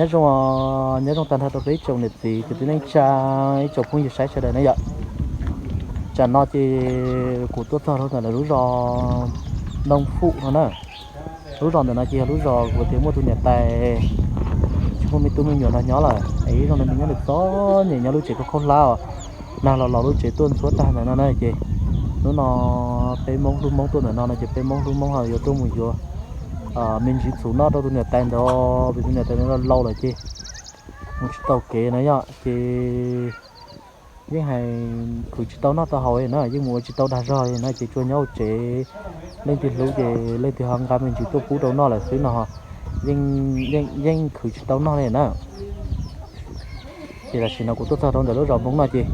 Zoo, nyob zoo tag nrho rau peb ib tsoom niam txiv kwv tij neej tsa, ib tsoom phooj ywg saib sawv daws na yom. Tsam no ces kuv tuaj txog rau ntawm lawv lub zos Ntoo Fum no na. Lub zos ntawm no ces yog lub zos kuv tias muaj tus niam tais tsis muaj me tub me nyuam nrog nyob lawm, es ib zaug no nws nyob nws txom nyem nyob lub tsev khaub khaub hlab os, nag los los lub tsev tuaj ntxhuav tag ntawm no na. Ces hnub no peb Hmoob hlub Hmoob tuaj ntawm no no ces peb Hmoob hlub Hmoob ho yuav tuaj mus yuav me ntsis txhuv noj rau tus niam tais ntawd, vim tus niam tais ntawd laus laus lawm ces mus tsis tau kev na yom. Ces yeej hais khwv tsis tau noj tau haus li na, yeej mus ua tsis tau dag zog li na, ces tsuas nyob hauv tsev, leej twg hlub ces leej twg ho nqa me ntsis tuaj pub rau noj lawm xwb no, yeej khwv tsis tau noj li na. Ces tam sim no kuv tuaj txog rau ntawm lub zos Hmoob no ces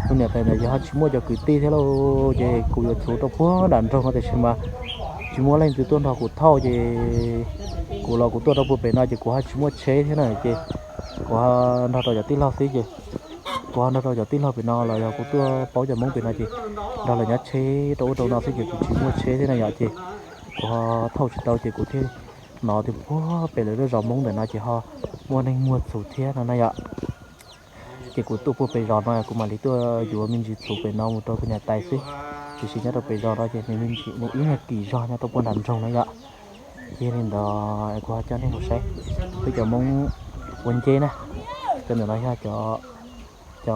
tus niam tais ntawd ces ho tsis muaj cov kwv tij thiab lauj, ces kuv yuav txhuv rau puag nram nroog no tiam sis mas tsis muaj leej twg tuaj nrog kuv thauj ces kuv los kuv tuaj rau puag pem no ces kuv ho tsis muaj tsheb thiab na, ces kuv ho nrog rau cov tij laug xwb ces kuv ho nrog rau cov tij laug pem no los yog kuv tuaj paub cov Hmoob pem no ces nrog lawv nyob tsheb rau ub rau no xwb ces kuv tsis muaj tsheb thiab na yom. Ces kuv ho thauj tsis tau ces kuv thiaj hnov tias puag pem lawv lub zos Hmoob ntawm no ces ho muaj neeg muag txhuv thiab no na yom. Ces kuv tuaj puag pem zos no kuv mam li tuaj yuav me ntsis txhuv pem no mus rau tus niam tais xwb, tiam sis nyob rau pem zos no ces nws me ntsis nws ib nyuag kim zog nyob rau puag nram nroog no yom. Ces yog li ntawd kuv ho coj nej mus saib peb cov Hmoob ua nceb na. Cov ntawm no yog cov, cov,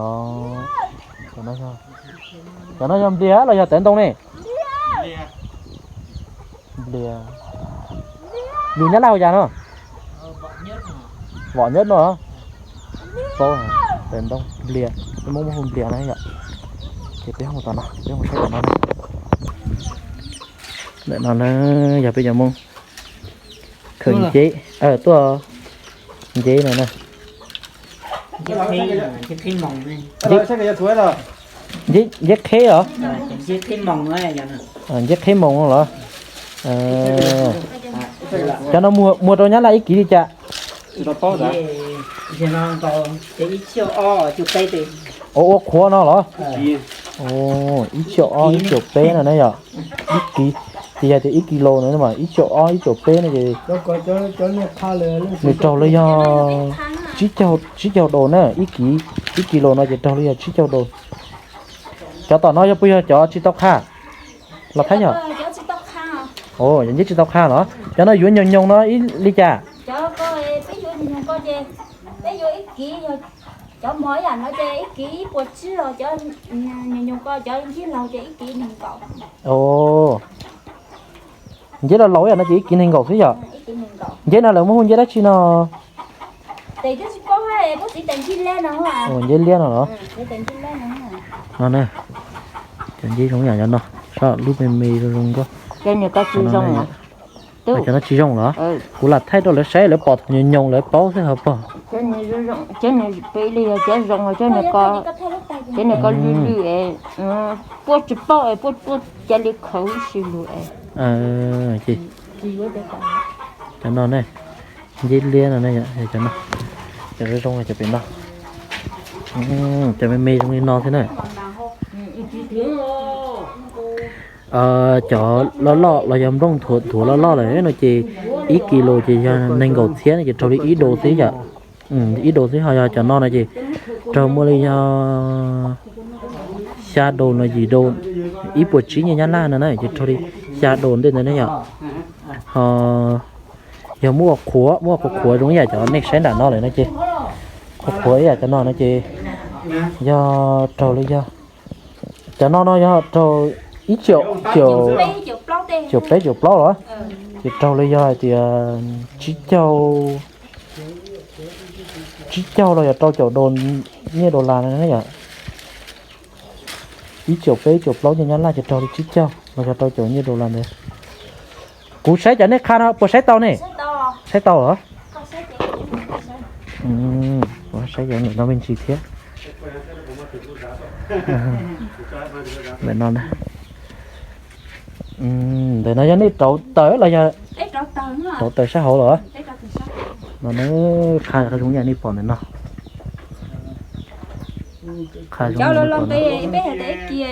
cov no yog nplias los yog tav ntoo ne? Nplias. Yus Nyab Laj hu cas no? Vom nyab no. Tav ntoo nplias, peb Hmoob hu nplias na yom. Ces peb hu tom no, peb mus saib tom no na. Ntawm no na yog peb cov Hmoob khaws nceb, tuaj nceb no na. Nceb qheb os. Nceb qheb moos los? Cov no muag rau Nyab Laj ib kiv li cas? Ua, ua qhuav no los? Ib txhiab ob ib txhiab peb no na yom. Ib kiv, ces yog tias ib kis lus no mas ib txhiab ob ib txhiab peb no ces nws raug li yog tsib caug, tsib caug daus na, ib kiv, ib kis lus no ces raug li yog tsib caug daus. Cov tom no yog puas yog cov tsis tau qha los thab yog? Cov nceb tsis tau qha los? Cov no yuav nyoos nyoos no ib li cas? Nceb laus laus yam no ces ib kiv nees nkaum xwb yom? Nceb no lawv muab hu nceb dab tsi no? Nceb liab no los? No na, cov nceb zoo yam no, lub me me zoo zoo nkauj. Cov no tsis zoo los? Kuv lam thaij rau lawv saib, lawv pom thaum nyoos nyoos lawv paub xwb hos pog. Cov nws zoo, cov nws pem li yog cov zoo, cov nws ko, cov nws ko lwj lwj es puab tsis paub es puab puab ca li khawv ib si lug es. Cov no ne, nceb liab no, cov zoo zoo cov pem no, cov me me zoo li no xwb na. Cov loj loj los yog nplooj nthuav nthuav loj loj lawm no ces ib kis lus ces yog nees nkaum txhiab no ces raug li ib daus xwb yom. Ib daus xwb, ho yog cov no no ces raug muaj li yog xya daus no, yim daus, ib puas tsib nyiaj Nyab Laj no na ces raug li xya daus ntej ntawd ne yom. Ho yog muab ua qhuav, muab ua qhuav qhuav zoo ib yam cov nej saib nram no lawm no ces, qhuav qhuav ib yam cov no no ces yog raug li yog, cov no no yog raug ib caum, caum peb caum plaub los? Ces raug li yog hais tias tsib caug, tsib caug los yog rau caum daus, nyiaj daus las na yom. Ib caum peb caum plaub nyiaj Nyab Laj ces raug li tsib caug los yog rau caum nyiaj daus las ntawd. Kuv saib cov nej qha no puas saib tau ne? Saib tau los? Kuv saib cov no me ntsis thiab. Ntawm no, ntawm no yog nej rauv taws los yog rauv taws sab hauv los? No qha zoo ib yam nej pom ntawm no. Qha zoo li peb, peb hais tias ib kis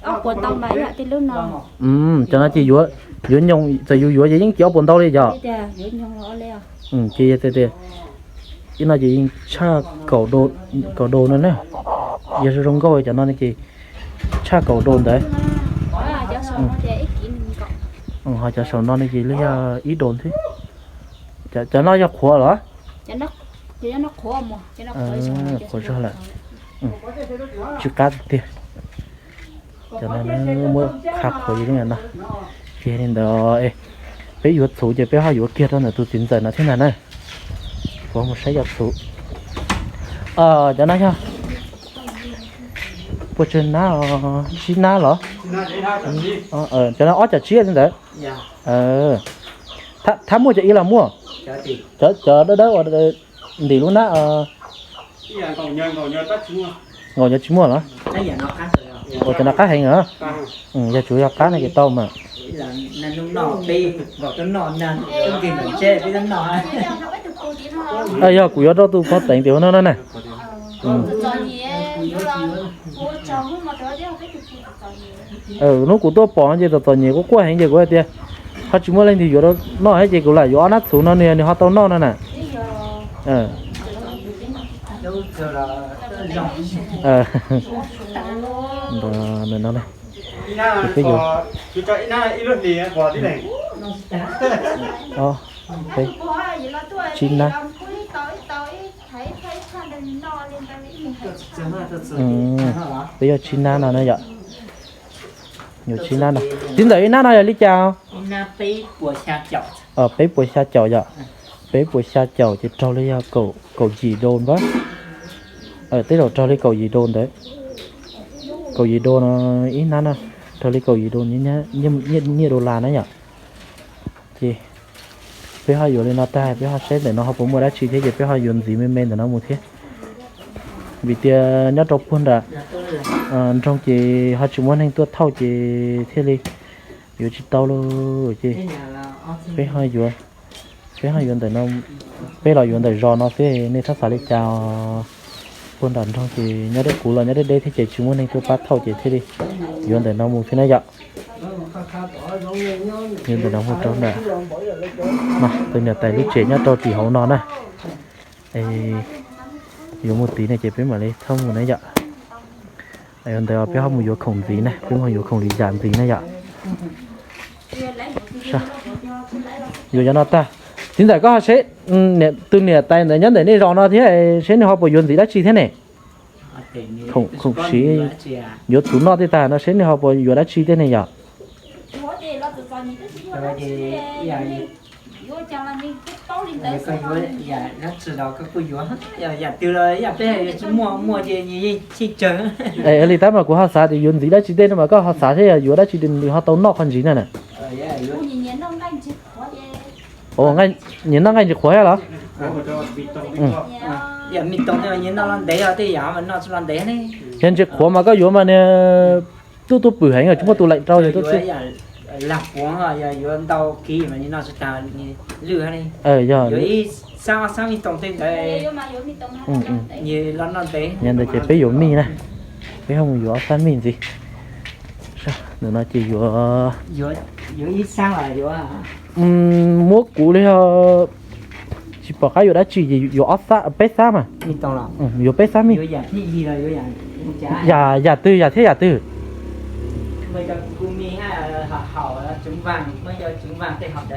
ob puas ntau mas ib yam tej lub no. Cov no ces yuav, yuav nyoos, txawm yus yuav ces yeej kis ob puas ntau li yom. Ces tias, ces tias Ib no ces yeej tshaj kaum do no na. Yog zoo zoo nkauj cov no ces tshaj kaum do ntawd. Ho cov saum no ne ces li yog ib do thiab. Cov no yog qhuav los? Qhuav zog lawm. Tsw qab tiag. Cov no muab qha qhuav li no. Ces li ntawd peb yuav txhuv ces peb ho yuav kiag rau ntawm tus txiv ntxawm no thiab ntag na. Kuv mus saib cov txhuv. Cov no yog puas tsawg nab? Tsib nab los? Cov no ob cov tsib li ntawd. Thab muaj cov ib los muaj? Cov dawb dawb uas ntim lub nab. Nkaum cov tsis muaj los? Ua cov no qab heev os. Yog tsuav yog qab no ces tau mas. Yog kuv yuav rau tus pov teev tim hauv no na. Hnub kuv tuaj pom ces txom txom nyem quaj quaj heev ces kuv hais tias ho tsis muaj leej twg yuav rau noj thiab ces kuv lam yuav ob nab txhuv no nws nws ho tau noj no na. Peb yuav tsib nab. Peb yuav tsib nab no na yom. Yuav tsib nab no. Txiv ntxawm, ib nab no yog li cas? Peb puas xya caum yom. Peb puas xya caum ces raug li yog kaum yim do npab. Tej zaum raug li kaum yim do ntawd. Kaum yim do no, ib nab no raug li kaum yim do, nyiaj do las na yom. Ces peb ho yuav li no tag peb ho saib ntawm no ho puas muaj dab tsi thiab ces peb ho yuav ntxiv me me ntawm no mus thiab. Vim tias nyob rau puag nram nroog ces ho tsis muaj neeg tuaj thauj ces thiaj li yuav tsis tau lauj. Ces peb ho yuav, peb ho yuav ntawm no, peb los yuav ntawm zos no xwb, nej txhob xav li cas. Puag nram nroog ces nyob deb, kuv los nyob deb deb thiab ces tsis muaj neeg tuaj pab thauj ces thiaj li yuav ntawm no mus thiab na yom. Yuav ntawm no mus rau ntawm no, tus niam tais lub tsev nyob rau tim hauv no na. Yuav mus tid ne ces peb mam li thauj mus na yom. Ntawd peb ho mus yuav khoom ntxiv na, peb mus yuav khoom li yam ntxiv na yom. Yuav cov no tag. Txiv ntxawm, koj ho seb tus niam tais ntawd nyob ntawm nej zos no thiab, seb nws ho puas yuav ntxiv dab tsi thiab ne? Khoom siv, yuav txhuv noj tej tag no seb nws ho puas yuav dab tsi thiab ne yom? Li tab mas kuv ho xav tias yuav ntxiv dab tsi tej no mas koj ho xav thiab yog yuav dab tsi nws ho tau noj qhov ntxiv na na. Nyias noj nqaij ntsis qhuav los? Yog ntsis qhuav mas koj yuav mas nws tuj tuj pwm heev, tsis muaj tus leem rau yog tuj. Yog ntawd ces peb yuav mij na, peb ho mus yuav ob xab mij ntxiv. Ntawm no ces yuav, muab kuv li, tsis pom qab yuav dab tsi ces yuav ob xab, peb xab mas. Yuav peb xab mij. Yam, yam twg, yam thiab yam twg?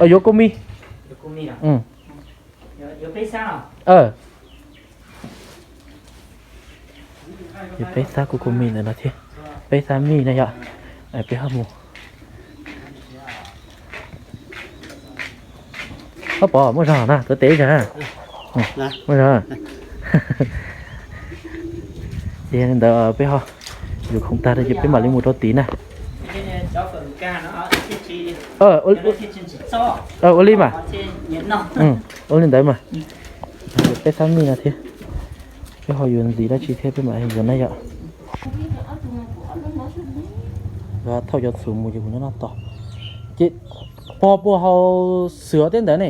Yuav kua mij. Yuav peb xab kuv kua mij ntawm no thiab, peb xab mij na yom. Peb ho mus. Ob pov muaj zog na, tuav tes ib zag. Muaj zog. Ces li ntawd peb ho yuav khoom tag ces peb mam li mus rau tid na. Ua li mas. Ua li ntawd mas. Peb xab mij no thiab. Peb ho yuav ntxiv dab tsi thiab peb mam yuav na yom. Thauj cov txhuv mus ces kuv nyob no tos. Ces pog puas haus xwb tej ntawd ne?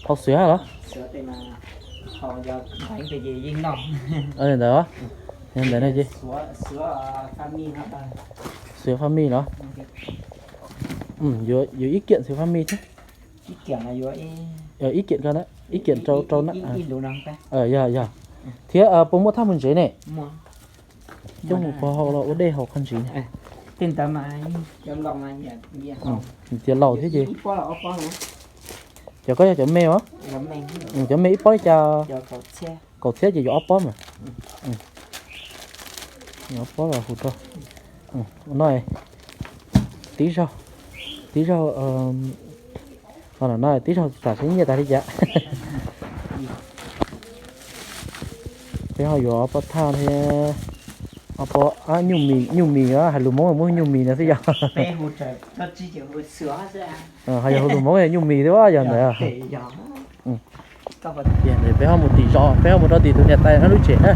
Haus xwb los? Ntawd, ntawd ces xwb faj mij los? Yuav ib kiam xwb faj mij thiab. Ib kiam ko na, ib kiam rau rau na. Yog yog. Thiab puas muaj thaj mus ntsev ne? Coj mus pov haus los ua dej haus qhov ntsis ne. Tias laus thiab ces. Cov ko yog cov me os. Cov me ib pob li cas? Kaum txhiab ces yuav ob pob mas. Ob pob los hu rau. No, tib zaug, tib zaug, no tib zaug tam seb nyiaj tas li cas. Peb ho yuav ob pob thaj thiab ob pob nyuj mis, nyuj mis, hais lus Hmoob muab nyuj mis no xwb yog. Ho yog hu lus Hmoob nyuj mis thiab yog ntawd. Peb ho mus tim zos, peb ho mus rau tim tus niam tais no lub tsev na.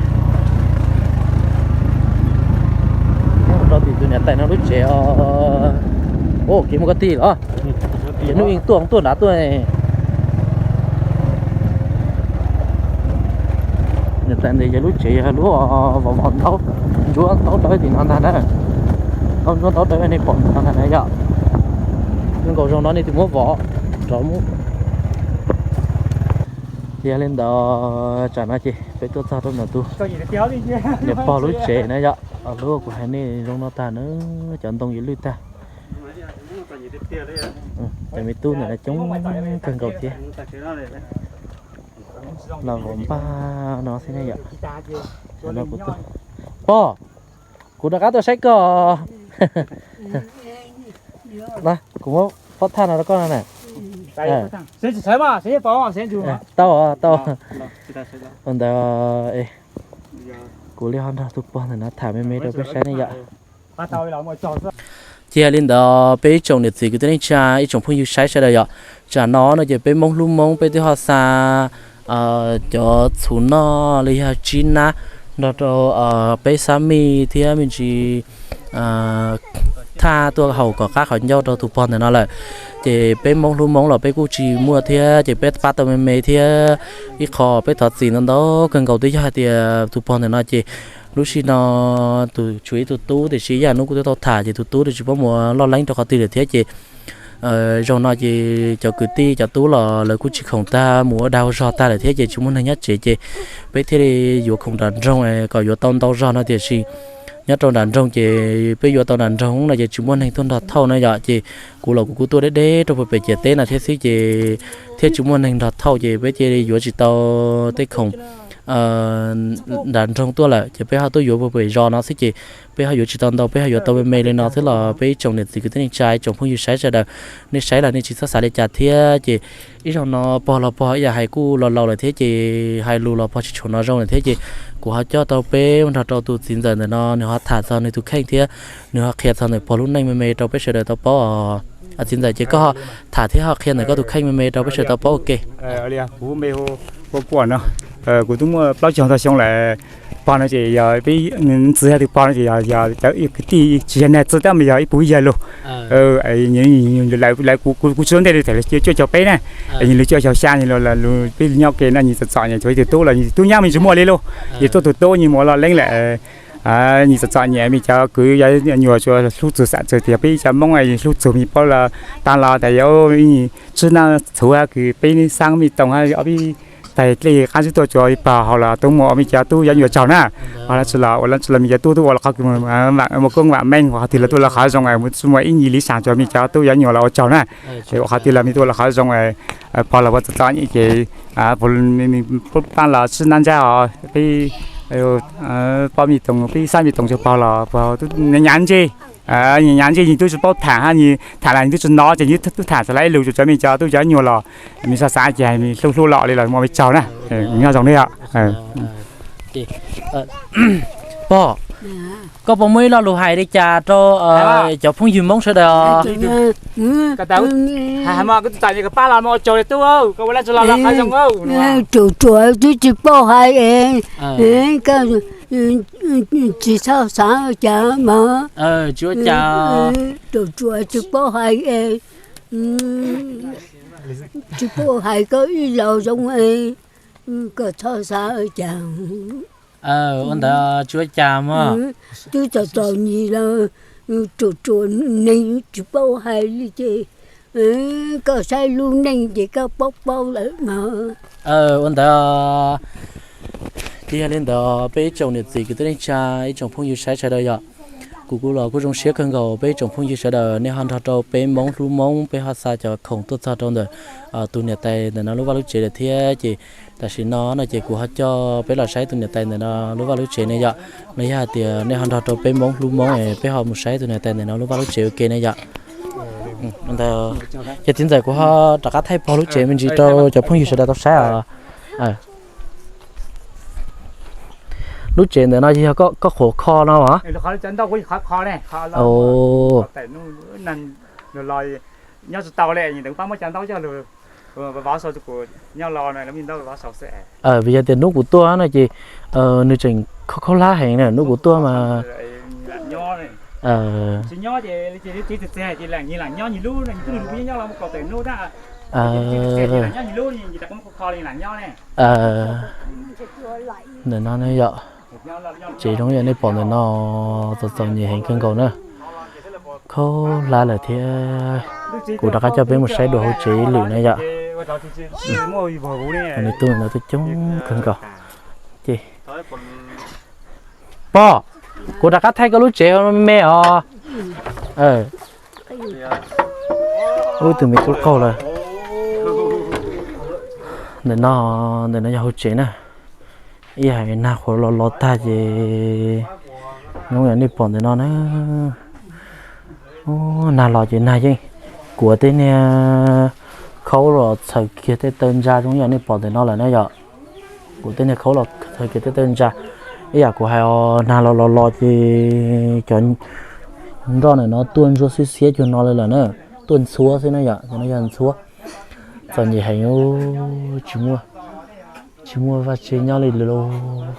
Peb mus rau tim tus niam tais no lub tsev os. Kev mus ko tig los. Ces hnub ib tuaj tuaj nrad tuaj. Niam tais ntawd yog lub tsev yog lub vov vov ntaub, ntsuab ntaub rau tim no ntag na. Ntaub ntsuab ntaub rau nej pom no ntag na yom. Zoo nkaus zoo no nej twb muab vov rov mus. Yog li ntawd tsam no ces peb tuaj txog rau ntawm tus niam pog lub tsev na yom. Lub kuv hais nej zoo no tag na, cov ntoo yuav lwj tag. Cov me tub ntawm no coob kawg nkaus thiab. Los vov npaj no xwb ne yom. Pog, kuv rov qab tuaj saib koj. Kuv muab pob thaj no rau koj no na. Tau, tau. Ntawd kuv li ho nrog tus pog ntawm no tham me me rau peb saib ne yom. Ces yog li ntawd peb ib tsoom niam txiv kwv tij neej tsa ib tsoom phooj ywg saib sawv daws yom, tsam no no ces peb Hmoob hlub Hmoob peb twb ho xa cov txhuv noj li yog tsib nab nrog rau peb xab mij thiab me ntsis thaj tuaj haus kom qab qhov ncauj rau tus pog ntawm no lawm. Ces peb Hmoob hlub Hmoob los peb kuj tsis muaj thiab ces peb pab tau me me thiab. Ib qho peb thov txim ntau ntau kawg nkaus twb yog hais tias tus pog ntawm no ces lub sij no tus tshuav ib tug tub tiam sis ib yam hnub kuj twb tau tham ces tus tub twb tsis paub mus loj leeb rau qhov twg lawm thiab ces zaum no ces cov kwv tij cov tub los lawv kuj tsis khoom tag mus ua dag ua zog tag lawm thiab ces tsis muaj neeg nyob tsev ces peb thiaj li yuav khoom nram nroog kom yuav tau ntau zog no tiam sis nyob rau nram nroog ces peb yuav tau nram nroog no ces tsis muaj neeg tuaj nrog thauj no yom ces kuv los kuv kuj tuaj deb deb rau puag pem ciam teb no thiab xwb ces thiaj tsis muaj neeg nrog thauj ces peb cia li yuav tsis tau tej khoom nram nroog tuaj lawm ces peb ho tuaj yuav puag pem zos no xwb ces peb ho yuav tsis tau ntau peb ho yuav tau me me li no xwb los peb ib tsoom niam txiv kwv tij neej tsa ib tsoom phooj ywg saib sawv daws nej saib los nej tsis txhob xav li cas thiab ces ib zaug no pog los pog ib yam hais kuj laus laus lawm thiab ces hais lus los pog tsis tshua hnov zoo lawm thiab ces kuv ho coj tau peb mus nrog rau tus txiv ntxawm ntawm no nws ho tham txog nws tus kheej thiab nws ho qhia txog ntawm pog lub neej me me rau peb sawv daws tau paub. Txiv ntxawm ces koj tham thiab ho qhia ntawm koj tus kheej me me rau peb sawv daws tau paub ua ke. Kuv me hu ua Kuam no, kuv twb muaj plaub caug ntau xyoo lawm. Pog no ces yog peb ntxwv yog tus pog no ces yog cov kwv tij tsis yog nag txwv tab mas yog ib puv yawg lug. Lawv kuv kuv tsis ua ntej li thaum cuaj caug peb na, nws lug cuaj caug xya nws peb nyob ke no nws txom txom nyem tsuav ib tug tub los nws tub nyab me ntsis muaj li lauj. Ces tuaj tus tub nws mus loj leeb lawm. Nws txom txom nyem me cov kwv yog nyuam tsuas hlub txug xam txawm tias peb cov Hmoob hlub txug me paub los taag los tas yog tswb nab txhuv kws peb xaab me toom ob peb taig dlej qaab tsib tuaj tsuav pog haus los tub muaj me cov tub yuav nyuam tsaug na. Ua lab tsi los ua lab tsi los me cov tub tub ua los qhov kws muaj koob vaam meej ua qhov twg los tub ua los qhov zoo, tsi muaj ib nyuag li saam tsuav me cov tub yuav nyuam los ua tsaug na. Ua qhov twg los me tub ua los qhov zoo. Pog los ua txom txom nyem ces pog los tswb nab ntsab os peb pab me toom peb xaab me toom tsuav pog los pog nyav ntsej, nyav ntsej nws tub tsi paub tham, tham los nws tub tsi nov ces nws tub tham txug lawv ib lug tsuav me cov tub yuav nyuam los me xav xav ces hlub hlub los li los muaj me tsaug na. Nyob zoo ne yom. Pog, koj puas muaj ib lo lus hais li cas rau cov phooj ywg Hmoob sawv daws? Ruam ruam twb tsis paub hais, tsis txhob xav cas mas. Ruam ruam tsis paub hais, tsis paub hais koj ib lo zoo, koj txhob xav cas. Ua ntawd tsis ua cas mog. Twb txom txom nyem los ruam ruam neeg tsis paub hais li ces Koj saib lub neej ces koj paub paub lawm mas. Ua ntawd, ces yog li ntawd peb ib tsoom niam txiv kwv tij neej tsa, ib tsoom phooj ywg saib sawv daws yom. Kuv kuj los kuj zoo siab kawg nkaus peb ib tsoom phooj ywg sawv daws nej ho nrog rau peb Hmoob hlub Hmoob, peb ho xa cov khoom tuaj txog rau ntawm tus niam tais ntawm no lub vaj lub tsev lawm thiab ces tam sim no no ces kuv ho coj peb los saib tus niam tais ntawm no lub vaj lub tsev ne yom. Los yog hais tias nej ho nrog rau peb Hmoob hlub Hmoob es peb ho mus saib tus niam tais ntawm no lub vaj lub tsev ua ke ne yom. Ces txiv ntxawm kuv ho rov qab thaij pog lub tsev me ntsis rau cov phooj ywg sawv daws tau saib os. Lub tsev ntawm no yog koj qhuav kho no as? Vim yog tias hnub kuv tuaj no ces nws tseem khaub hlab heev na, hnub kuv tuaj mas. Ntawm no yom, tsev zoo yam nej pom ntawm no txom txom nyem heev kawg nkaus na. Khaub hlab lawm thiab. Kuv rov qab coj peb mus saib dua hauv tsev ib lwm na yom. Nws tuaj ntawd tuaj coob kawg nkaus. Ces pog, kuv rov qab thaij koj lub tsev me os. Ub, tus me tub qaug lawm. Ntawm no, ntawm no yog hauv tsev na. Ib yam nag qhuav los los tag ces zoo yam nej pom ntawm no na. Nag los ces nag yeej kuav tej niag khaub los txhaws kiag tej taw ntsa zoo yam nej pom ntawm no lawm na yom. Kuav tej niag khaub los txhaws kiag tej taw ntsa. Ib yam kuv hais os, nag los los los ces cov nroj ntawm no tuaj ntsuab xiab xiab cuag no li lawm na. Tuaj ntxhuab xwb na yom, cov no yog ntxhuab. Txom nyem heev, tsis muaj, tsis muaj vaj tse nyob li lauj,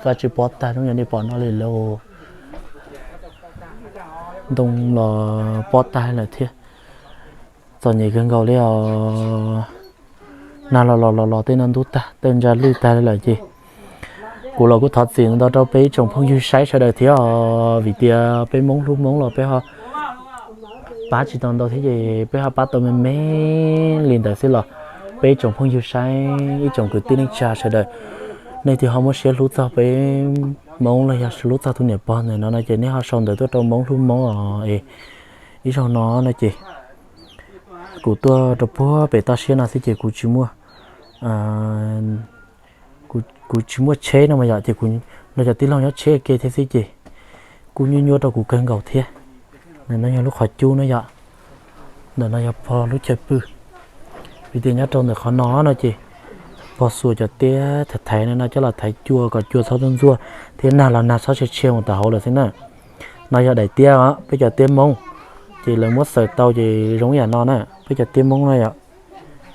vaj tse pob tag zoo yam nej pom no li lauj. Ntoo los pob tag lawm thiab. Txom nyem kawg nkaus li os. Nag los los los los tej no ntub tag, tej ntsa lwj tag li lawm ces kuv los kuj thov txim ntau rau peb ib tsoom phooj ywg saib sawv daws thiab os, vim tias peb Hmoob hlub Hmoob los peb ho pab tsis tau ntau thiab ces peb ho pab tau me me li ntawd xwb los peb ib tsoom phooj ywg saib, ib tsoom kwv tij neej tsa sawv daws, nej twb ho muab siab hlub txog peb Hmoob los yog hlub txog tus niam pog ntawm no no ces nej ho sau ntawv tuaj rau Hmoob hlub Hmoob os. Ib zaug no no ces kuv tuaj rau puag pem toj siab no xwb ces kuv tsis muaj, kuv tsis muaj tsheb no mas yom, ces kuv nrog cov tij laug nyob tsheb ua ke thiab xwb ces kuj nyuaj nyuaj rau kuv kawg nkaus thiab. Ntawm no yog lub qhov cub na yom, ntawm no yog pog lub chaw pw. Vim tias nyob rau ntawm qhov no no ces pog xuas cov tiab thaiv thaiv no no coj los thaiv cua kom cua txhob tuaj ntxuaj thiab nag los nag txhob tshe tshe mus tom hauv lawm xwb na. No yog daim tiab os, peb cov tiab Hmoob, ces lawv muab xaws tau ces zoo yam no na, peb cov tiab Hmoob no yom,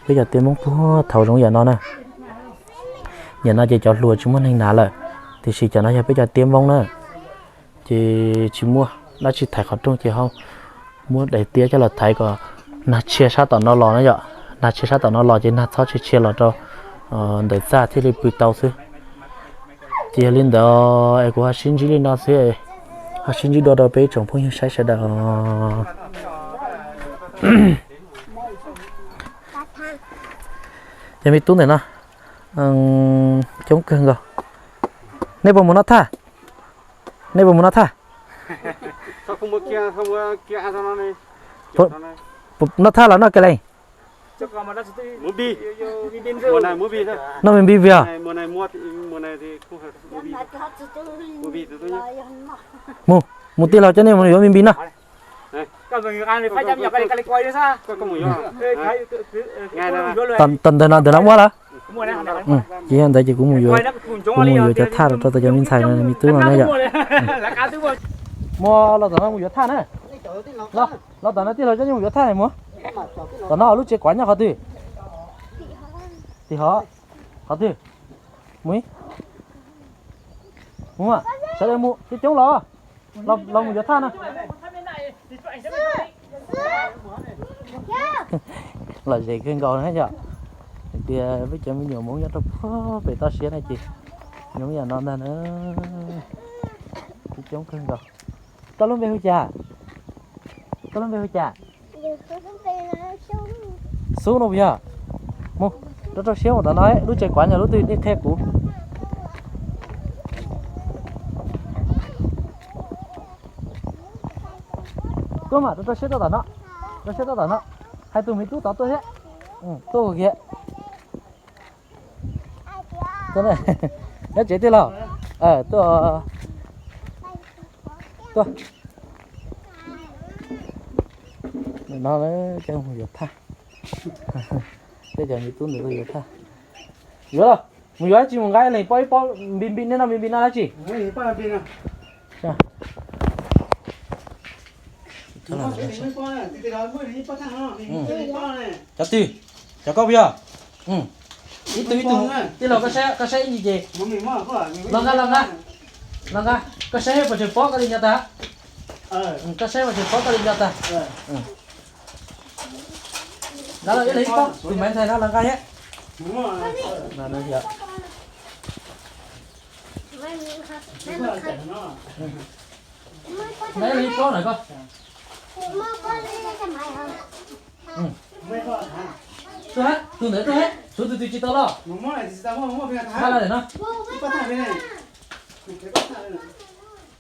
peb cov tiab Hmoob puag thaum zoo yam no na. Yam no ces cov hluas tsis muaj neeg hnav lawm, tiam sis cov no yog peb cov tiab Hmoob na. Ces tsis muaj dab tsi thaiv qhov rooj ces ho muab daim tiab coj los thaiv kom nag tshe sab tom no los na yom, nag tshe sab tom no los ces nag txhob tshe tshe los rau ntawm txaj thiaj li pw tau xwb. Ces yog li ntawd es kuv ho sib ntsib li no xwb, ho sib ntsib dua rau peb ib tsoom phooj ywg saib sawv daws. Cov me tub ntawm no coob kawg nkaus. Nej puas mus noj thaj? Nej puas mus noj thaj? Noj thaj los noj ke leej? Noj me npib vig os. Mus, mus tij laug coj nej mus yuav me npib noj. Tom ntawm no, ntawm no muaj lawm. Ces yog ntawd ces kuv mus yuav, kuv mus yuav cov thaj rau tau cov me ntxhais no me tub no na yom. Mus los tom no mus yuav thaj na. Los tom no tij laug coj nej mus yuav thaj mus. Tom no lub tsev kuav nyob qhov twg? Tim hov. Qhov twg? Mus, sawv daws mus coob coob los, los mus yuav thaj no. Lom zem kawg nkaus na yom. Hais tias peb cov me nyuam Hmoob nyob rau puag pem toj siab na ces nyob yam no ntag na. Coob kawg nkaus. Koj lub npe hu cas? Koj lub npe hu cas? Xub no puas yog? Mus rau rau siab mus tom no, lub tsev kuav nyog lub twg nej qhia kuv. Tuaj mas, rau rau siab tuaj tom no, rau siab tuaj tom no. Hais tus me tub tod tuaj thiab. Tuaj kiag. Nyob tsev tiag los? Tuaj. Tuaj. No ces mus yuav thaj. Tej cov me tub ntawd tuaj yuav thaj. Yuav los? Mus yuav dab tsi? Mus nqa leeg pob ib pob npi npi nej noj, npi npi noj dab tsi? Cov twg? Cov koj puas yog? Ib tug ib tug. Tij laug, koj saib, koj saib ib ntsis ces. Los nqa, los nqa. Los nqa, koj saib puas tseem pob koj li nyo tag. Koj saib puas tseem pob koj li nyo tag. Nqa los ib leeg ib pob, tus Maiv Ntxhais no los nqa thiab. Nqa ib leeg ib pob na koj. Tuaj, tus ntawd tuaj, tshuav tus twg tsis tau los? Nqa los ntawm no.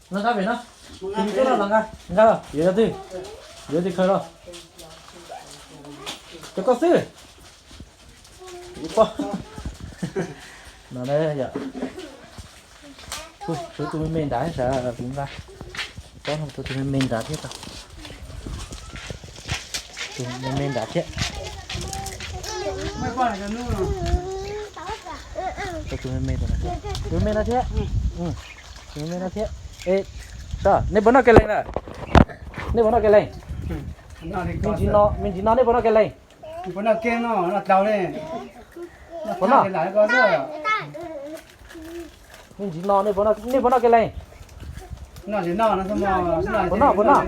Los nqa pem no. Tus me tub no los nqa, nqa los yuav cov twg? Yuav tus khaws los. Cov koj xwb. Ib pob. No yom. Tshuav tus me me nrad, kuv nqa. Pob no tshuav tus me me nrad thiab tau. Tus me me nrad thiab. Tus me me, tus me me no thiab. Tus me me no thiab. Es, nej puas noj kev lees lawm? Nej puas noj kev lees? Me ntsis no, me ntsis no nej puas noj kev lees? Puas noj? Me ntsis no nej puas noj kev lees? Puas noj, puas noj?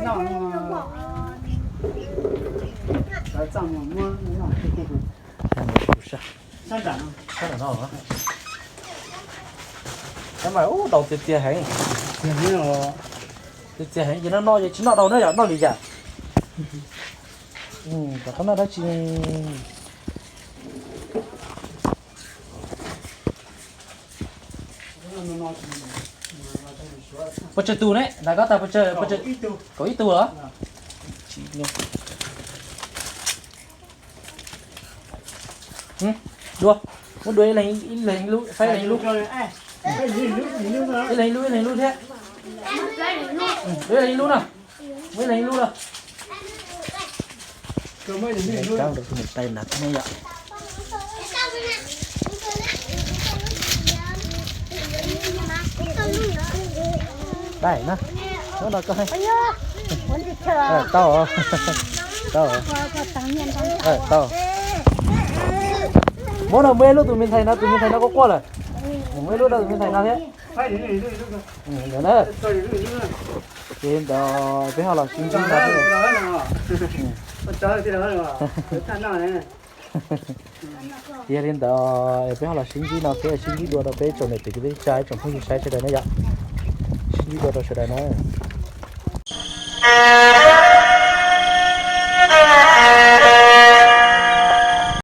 Mas ub, daus tiag tiag heev. Tiag tiag heev ces noj noj ces tsis noj daus na yom, noj lwm yam. Tom qab noj dab tsi? Puas tsawg tus ne? Nram koj tag puas tsawg? Kaum ib tug los? Dua, muab dua ib leeg ib lub, faib ib leeg ib lub. Ib leeg ib lub, ib leeg ib lub thiab. Dua ib leeg ib lub no. Muab ib leeg ib lub no. Rau tus niam tais nrad thiab ne yom. Dai na, hnub no koj, tau, tau, tau. Muab no, muab ib lub tus me ntxhais no, tus me ntxhais no quaj quaj lawm. Muab ib lub rau tus me ntxhais no thiab. Ces ntawd peb ho los sib ntsib no thiab. Ces yog li ntawd peb ho los sib ntsib no thiab, sib ntsib dua rau peb tsoom niam txiv kwv tij neej tsa, tsoom phooj ywg saib sawv daws na yom. Sib ntsib dua rau sawv daws na.